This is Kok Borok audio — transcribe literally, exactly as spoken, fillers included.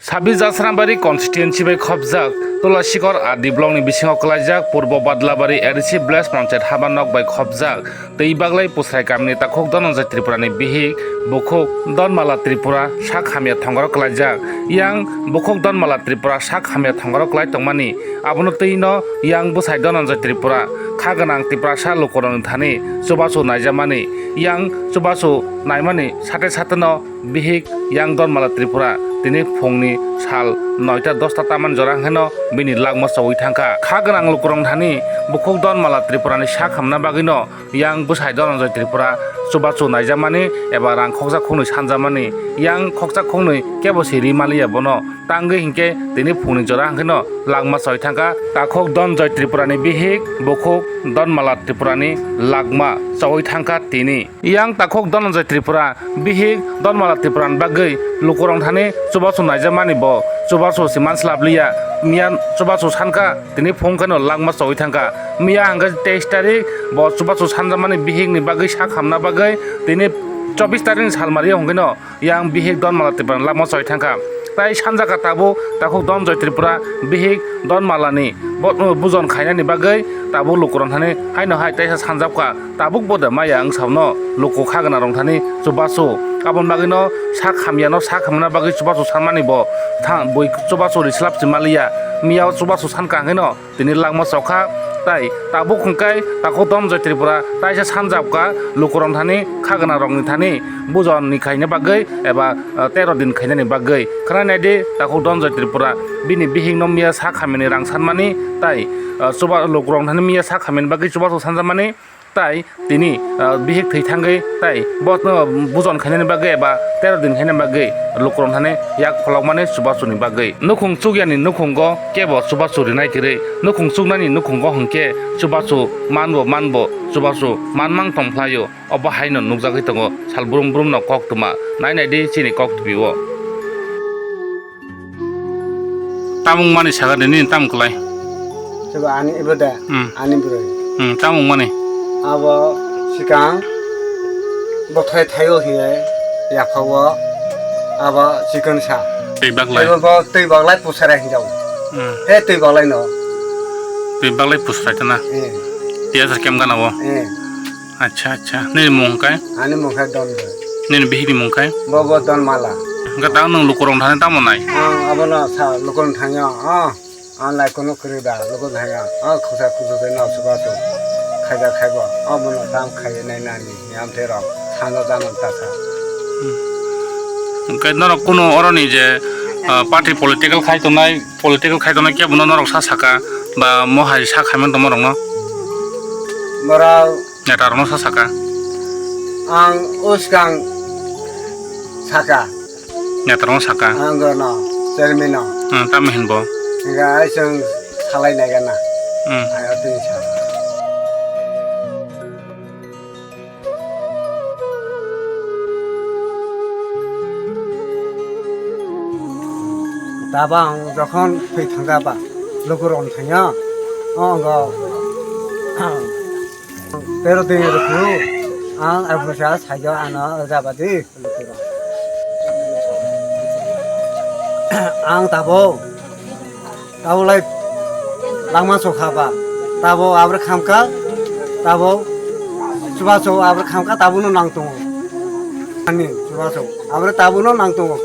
Sabis Jasrambari constituency bai khopjak Tulasikor R D block ni bisingo kwlaijak Purbo Badlabari A D C village panchayat haba nok bai khopjak tei baglai Pusrai kamini takhuk Dhananjay Tripura ni bihik bukhuk Dhanmala Tripura sak hamya thongoro kwlaijak. Yang bukhuk Dhanmala Tripura sak hamya thongoro kwlai tongmani abono twi no yang bwsai Dhananjay Tripura kha gwnang Tiprasa lukurokni thani chubachu naijamani. Yang chubachu naimani sate sate no bihik yang Dhanmala Tripura tini phungni sal noita dosta tamani jora hwnkhe no bini lakma chowi thangkha. Kha gwnang lukurokni thani bukhuk Dhanmala Tripura ni sak hamna bagwi no yang bwsai Dhananjay Tripura chubachu naijamani eba rang khoksa khoknwi sanjamani. Yang khoksa khoknwi kebo se ri maliya bono. Tangwi hinkhe tini phungni jora hwnkhe no lakma chowi thangkha. Takhuk Dhananjay Tripura ni bihik bukhuk Dhanmala Tripura ni lakma chowi thangkha tini. Yang takhuk Dhananjay Tripura bihik Dhanmala Tripura ni bagwi lukurokni thani chubachu naijamani bo chubachu se manslap liya. Miya chubachu sankha tini phung kheno lakma chowi thangkha. Miya hwnkhe teis tarik bo chubachu sanjamani bihik ni bagwi sak hamna bagwi tini chobbish tarik ni salmari hwnkhe no yang bihik Dhanmala Tripura ni lakma chowi thangkha. Tai sanjaka tabuk takhuk Dhananjay Tripura bihik Dhanmala ni bo-, bujon khainani bagwi tabuk lukurokni thani haino hai taisa sanjakha. Tabuk bo de maya wng sao no luku kha gwnang rok thani chubachu. Aboni bagwi no sak hamya no sak hamna bagwi chubachu sanmani bo tha-, bui chubachu ri slap si maliya. Miya chubachu sankha hwnkhe no tini lakma chokha. Tai tabuk hwnkhe takhuk Dhananjay Tripura taisa sanjakha lukurok thani kha gwnang rokni thani bujon ni khaina bagwi eba, ah, tero din khainani bagwi. Khwnai naidi takhuk Dhananjay Tripura bini bihik no miya sak hamya ni rang sanmani tai, ah, chuba lukurok thani miya sak hamya ni bagwi chubachu sanjakmani. Tai tini, ah, bihik thwi thangwi tai bo, ah, bujon khainani bagwi eba tero din khainani bagwi lukurok thani yak pholokmani chubachu ni bagwi. Nukhung chukyani nukhungo kebo chubachu rinai kwrwi, nukhung chuknani nukhungo hwnkhe chubachu manbo manbo chubachu manmang tongphlaio. Obo haino nukjagwi tongo sal brum brumno koktwma. Nai naidi chini koktwpio. Tamung mani saga de, nini tamung kwlai? Sobo ani ibo de, hmm, ani bwrwi. Hmm, tamung mani? Abo sikang bothai thaio hiye yaphao abo chikon sa. Tei baglai? Tei bo tei baglai pusara hinjao. Hmm. He tei baglai no. Tei baglai pusara tana? Eh. Tei asar kem gana bo? Eh. Acha, acha. Nini mung khe? Ani mung khe Don Boi. Nini bihikni mung khe? Bo, bo Don Mala. Hwnkhe tang nwng lukurok thani tamo nai? Ang abono sa lukurok thangya. Ah, ang lai kono kwrwi da lukurok thangya. Ah, khusa khusa khe no suba su. Khaija khaibo. Abono tam khaiya nai nani. Yam the rok. Sano jano ta sa. Hwnkhe norok kuno oroni je, ah, party political khai tongnai, political khai tongnai kebono norok sa saka ba mohai sa khaimani tongma rokno? Borok Neta rokno sa saka. Ang uskang saka. Neta rokno saka. Ang no, chairman no. Hmm, tamo hinbo? Enggak, ai chwng salai nai gana. Hmm. Ayo tini sa. Tabang jokhon thwi thangkha ba, lukurok thangya, o, ongo. Tero din rukhu, ang aphursa sayo ano rwjabadi lukurok. Ang tabo, tabo lai langma sokha ba, tabo abra khamkha, tabo chubachu abra khamkha, tabono nang tongo. Ani chubachu abra tabono nang tongo.